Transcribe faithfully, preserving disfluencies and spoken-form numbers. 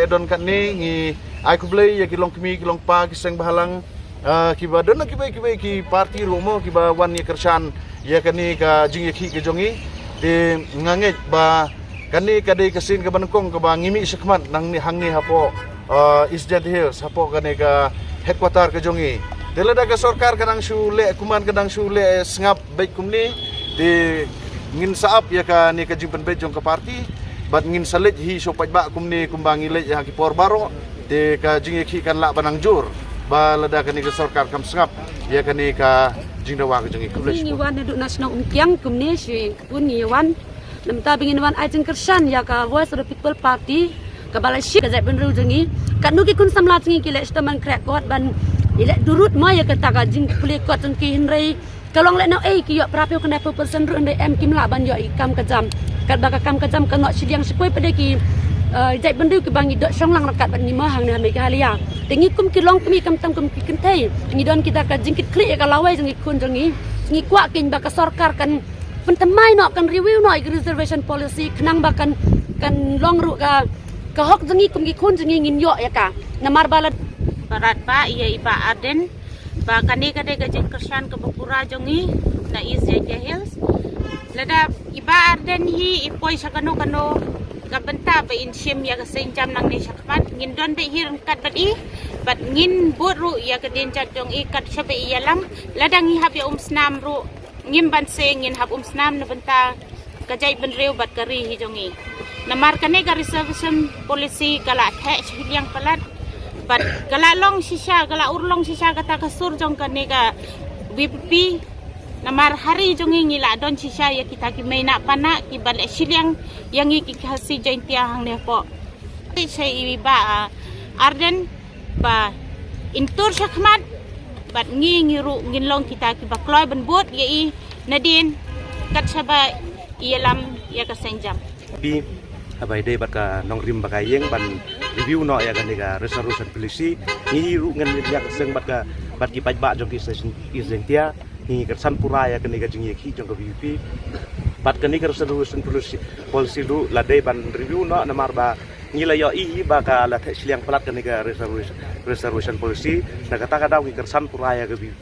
Don katne ngi ai khublei ïa ki longkmie ki longkpa ki seng bhalang, ah, kiba don kiba kiba ki party ruh mo kiba wan ïa kyrshan ïa kane ka jingïakhih ka jong ngi. Te nga ngeit ba kane ka dei ka sien kaba nyngkong kaba ngi mih shakhmat nangne hangne hapoh, ah, East Jaintia Hills, hapoh kane ka headquarter ka jong ngi. Te lada ka sorkar ka dang shu leh, kumne ka dang shu leh sngap beit kumne, te ngin sa ap ïa kane ka jingpynbeit jong ka party bad ngin sa leit hi sha u paidbah kumne kumba ngi leit ha ki por baroh. Te ka jingïakhih kan lah ban nang jur ba lada kane ka sorkar kam sngap ïa kane ka jingdawa ka jong ngi. Khublei shibun. Ngi wan naduh na shnong Umkiang kumne shi pun ngi wan. Namar ba ngin wan ai jingkyrshan ïa ka Voice of the People Party kaba la shim ka jaitbynriew jong ngi. Katno ki khun samla jong ngi ki leh shitom ban khreh kot ban ïaleh durut mo ïa kata ka jingpule kot jong ki, hynrei ka long lehnohei, ki ïoh phra phew khyndai phew percent ruh hynrei em kim lah ban ïoh ïa ki kam ka jam. Katba ka kam ka jam ka noh shiliang, shi kawei pat de ki, eh, jaitbynriew kiba ngi doh shong lang ryngkat bad ngi mo hangne ha Meghalaya. Te ngi kum ki longkmie, khamtam kum ki kynthei, ngi don kita ka jingkitkhlieh ïa ka lawei jong ki khun jong ngi. Ngi kwah keiñ ba ka sorkar kan pynthymmai noh, kan review noh ïa ka reservation policy khnang ba kan, kan long ruh ka, ka hok jong ngi kum ki khun jong ngi ngin ïoh ïa ka. Namar ba la Bharat ba ïa i Bah Ardent ba kane ka dei ka jingkyrshan kaba pura jong ngi na East Jaintia Hills. Lada i Bah Ardent hi i poi sha kano kano ka bynta ba in shim ïa ka seng jam nangne shakhmat, ngin don beit hi ryngkat bad i bad ngin bud ruh ïa ka dienjat jong i kat shaba i ïalam. Lada ngi hap ïa Umsnam ruh ngim banse, ngin hap Umsnam na bynta ka jaitbynriew bad ka ri hi jong ngi. Namar kane ka reservation policy ka la theh shiliang palat bad ka la long shisha, ka la urlong shisha kata ka sur jong kane ka VPP. Namar ha ri jong ngi ngi la don shisha ïa kita ki mei na pana kiba leh shiliang ïa ngi ki Khasi Jaintia hangne hapoh. Sa i Bah, ah, Ardent ba in tur shakhmat bad ngi, ngi ruh ngin long kita kiba kloi ban bud ïa i nadien kat shaba i ïalam ïa ka seng jam. Pi, haba i dei bad ka nongrim ba ka ïeng ban review noh ïa kane ka reservation policy. Ngi ruh ngan ïeng ïa ka seng bad ka, bad ki paidbah jong ki East Jaintia. Ngi kyrshan pura ïa kane ka jingïakhih jong ka VPP. Bad kane ka reservation policy, policy ruh la dei ban review noh namar ba ngi la ïohi hi ba ka la theh shiliang palat kane ka reservation, reservation policy. Na kata ka daw ngi kyrshan pura ïa ka VPP.